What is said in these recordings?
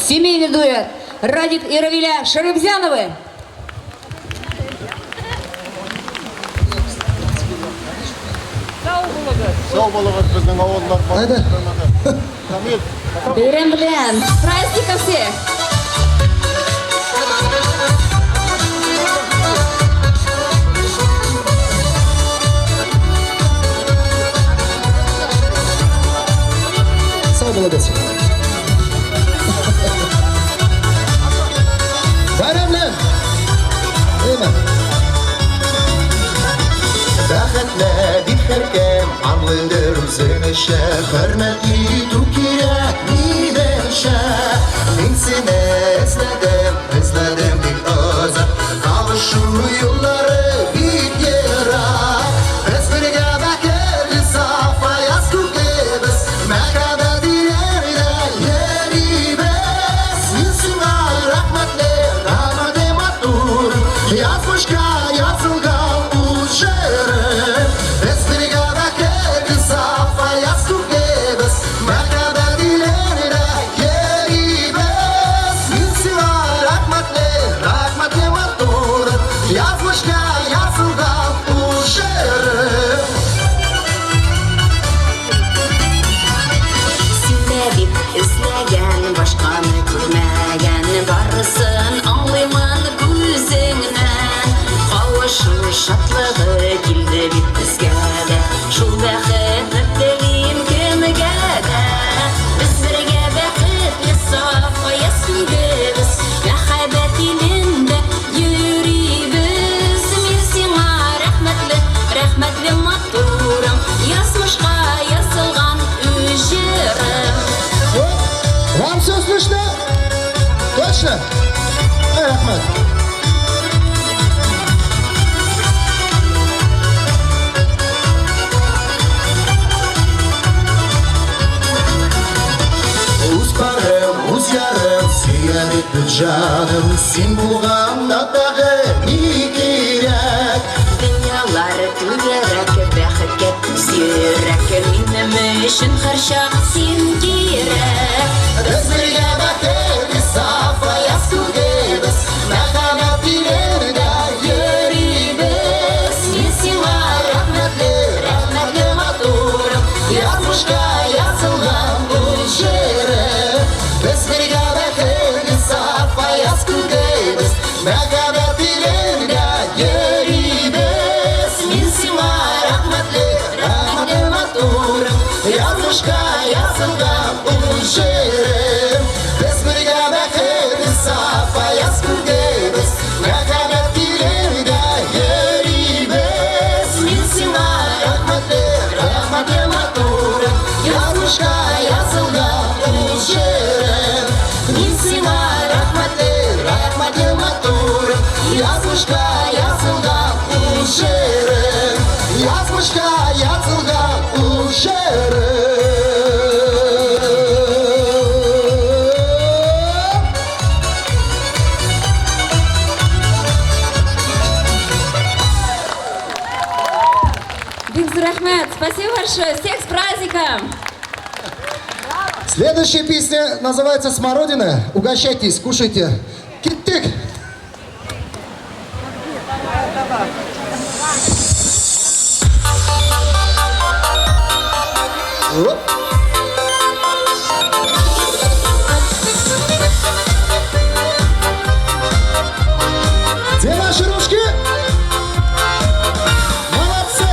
Семейный дуэт Радик и Равиля Шарипзяновы. Сау булыгыз, безнең авыллар. Әйдә. Камил. Бәйрәм белән! С праздником всех! Сау булыгыз. Бәйрәм белән! Әйме? Бәхетле бит һәркем аңлыйдыр үзенчә, Хөрмәт итү кирәк минемчә. Мин сине эзләдем, эзләдем бик озак, Кавышу юллары бик ерак. Без бергә бәхетле саф аяз күкебез, Мәхәббәт илендә йөрибез. Мин сиңа рәхмәтле, рәхмәтле матур, Язмышка язылган ул җырым. Без бергә бәхетле саф аяз күкебез, Мәхәббәт илендә йөрибез. Мин сиңа рәхмәтле, рәхмәтле матур, Язмышка язылган ул җырым. Сине дип эзләгән, башканы күрмәгән, барысын аңлыймын күзеңнән. Кавышу шатлыгы килде бит безгә дә, шул бәхетне телим кемгә дә. Без бергә бәхетле саф аяз күгебез, мәхәббәт илендә йөрибез. Мин сиңа рәхмәтле, рәхмәтле матурым, язмышка язылган үз җырым. Вам все слышно? Точно? Эй, рәхмәт. Үз парым, үз ярым, сөя бит җаным, Син булганда тагы ни кирәк? Дөньялар түгәрәк, бәхеткә түз йөрәк, минем өчен һәрчак син кирәк. Без бергә бәхетле саф аяз күгебез, Мәхәббәт илендә йөрибез. Мин сиңа рәхмәтле, рәхмәтле матурым, Язмышка язылган ул җырым. Без бергә бәхетле саф аяз күгебез, Мәхәббәт илендә йөрибез. Мин сиңа рәхмәтле, рәхмәтле матурым, Язмышка язылган ул җырым. Без бергә бәхетле саф аяз күгебез, Мәхәббәт илендә йөрибез. Мин сиңа рәхмәтле, рәхмәтле матурым, Язмышка язылган ул җырым. Мин сиңа рәхмәтле, рәхмәтле матурым, Язмышка язылган ул җырым. Язмышка язылган ул җырым. Бик зур рәхмәт! Спасибо большое! Всех с праздником! Следующая песня называется «Смородина». Угощайтесь, кушайте. Киттек! Оп. Где наши ручки? Молодцы!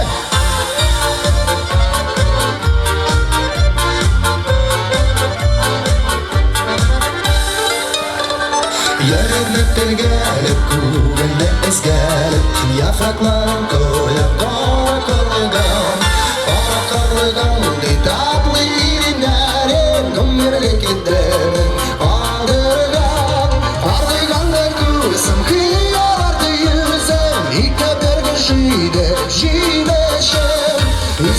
Йөрәкне телгәләп, күңелне өзгәләп, Яфракларын коя кара карлыган. Кара карлыган ди татлы иреннәрең, Гомерлек китермен калдырган. Карлыгандар күзем, хыялларды йөзем, Ике бер җидек җимешем.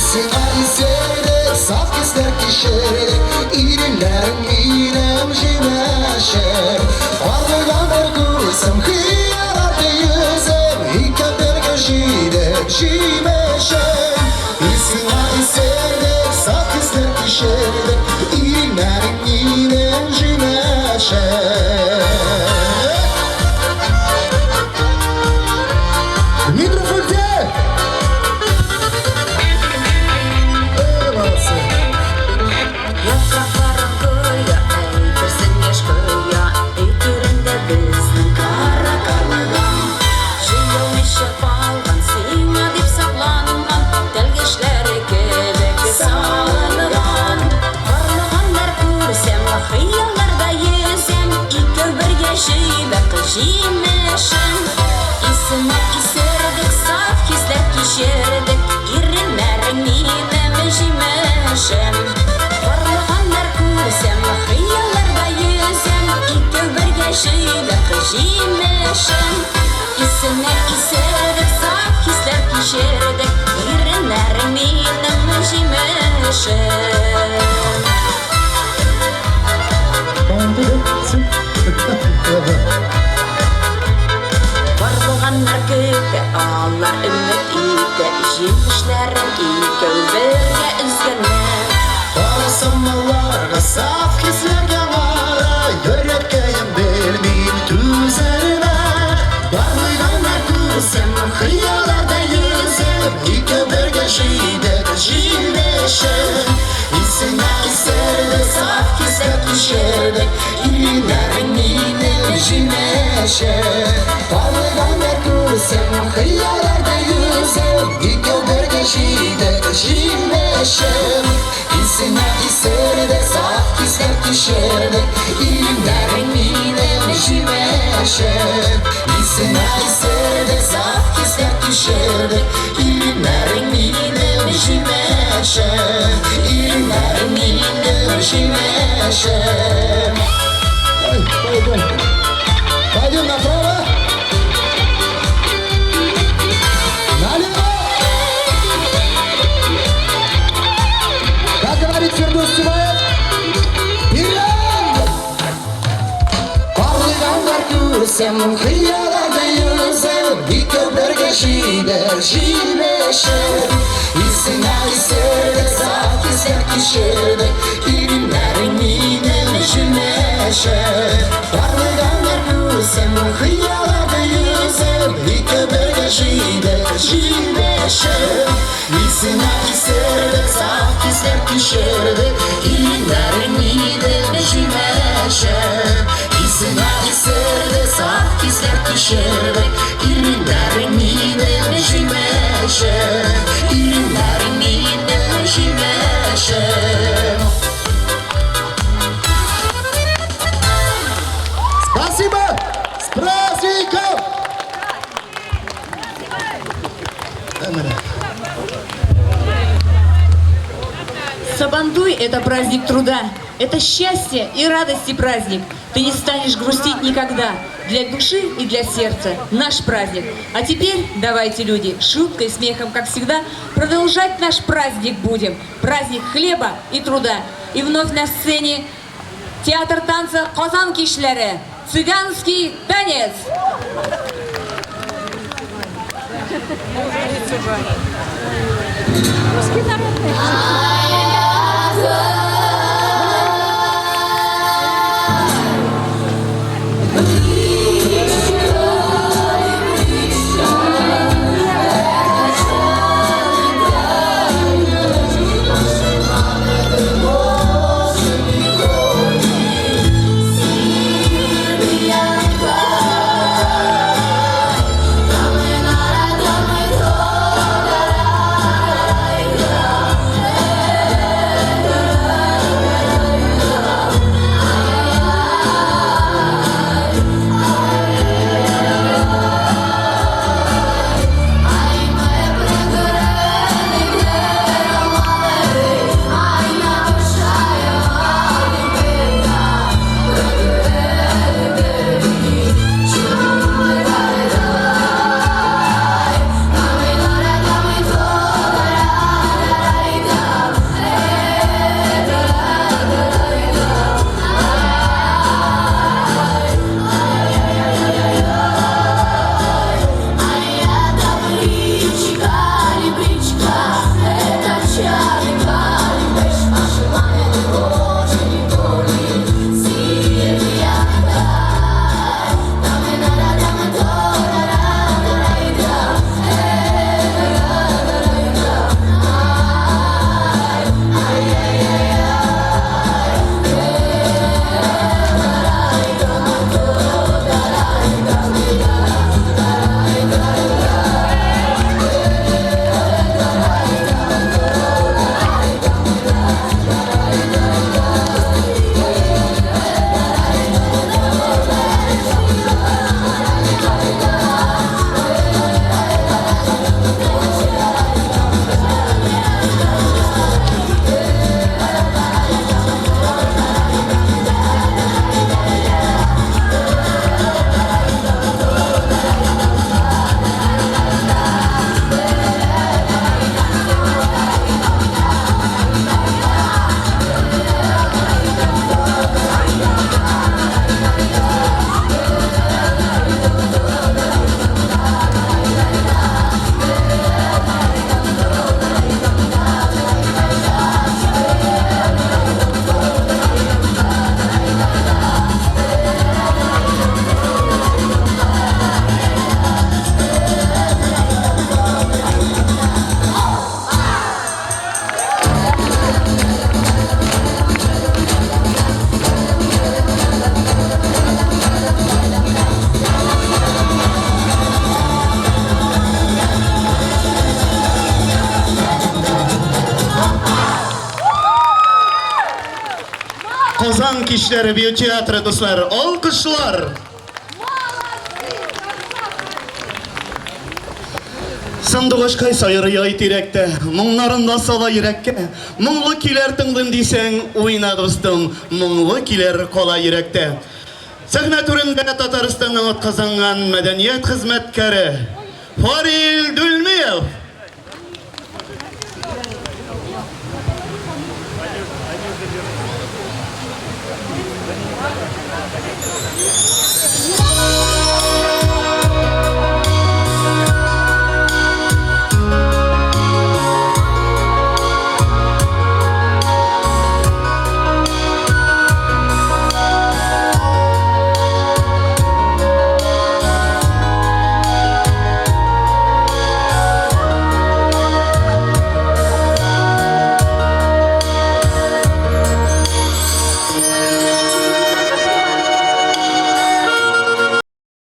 Сиңа исердек, саф хисләр кичердек, Иреннәрең минем җимешем. Карлыгандар күзем, хыялларды йөзем, Ике бер җидек җимешем. җимеше. Дмитрий Фульде! Молодцы. Яфракларым коя, әйтерсең яшь кыя, өй түрендә безнең кара карлыган. Җыелмыйча калган, сиңа дип сакланган, тәлгәшләре кебек салынган. Карлыганнар күрсәм, хыялларда йөзәм, икәү бергә җыйдык җимешен. Исемә исердек, саф хисләр кичердек, иреннәрең минем җимешем. Карлыганнар күрсәм, хыялларда йөзәм, икәү бергә җыйдык җимешен. Исемә исердек, саф хисләр кичердек, иреннәрең минем җимешем. Карлыганнар көтә, алар өмет итә, җимешләрен икәү бергә өзгәннәр. Карасам аларга саф хисләр яңара, йөрәккәем белмим түзәрме. Карлыганнар күрсәм, хыялларда йөзәм, икәү бергә җыйдык җимешен. Исемә исердек, саф хисләр кичердек, иреннәрең минем җимешем. Карлыганнар күрсәм, хыялларда йөзәм, икәү бергә җыйдык җимешен. Исемә исердек, саф хисләр кичердек, иреннәрең минем җимешем. Исемә исердек, саф хисләр кичердек, иреннәрең минем җимешем. Иреннәрең минем җимешем. Ой, пойдем. Пойдем направо. Налево. Как говорит Фирдус Тимаев, вперед! Карлыганнар күрсәм, хыялларда йөзәм, икәү бергә җыйдык җимешен. Исемә исердек, саф хисләр кичердек, иреннәрең минем җимешем. Карлыганнар күрсәм, хыялларда йөзәм, икәү бергә җыйдык җимешен. Исемә исердек, саф хисләр кичердек, иреннәрең минем җимешем. Исемә исердек, саф хисләр кичердек, иреннәрең минем җимешем. Иреннәрең минем җимешем. Спасибо! С праздником! Әменә. Сабантуй – это праздник труда. Это счастье и радости праздник. Ты не станешь грустить никогда. Для души и для сердца наш праздник. А теперь давайте, люди, шуткой, смехом, как всегда, продолжать наш праздник будем. Праздник хлеба и труда. И вновь на сцене театр танца «Казан кичләре». Цыганский танец. Ай, кичләре бию театры, дуслар, алкышлар! Сандугачкай сайрый ай тирәктә, Моңнарын да сала йөрәккә. Моңлы көйләр тыңлыйм дисәң, уйна, дустым, Моңлы көйләр кала йөрәктә. Сәхнә түрендә Татарстанның атказанган мәдәният хезмәткәре Фарил Дүлмиев!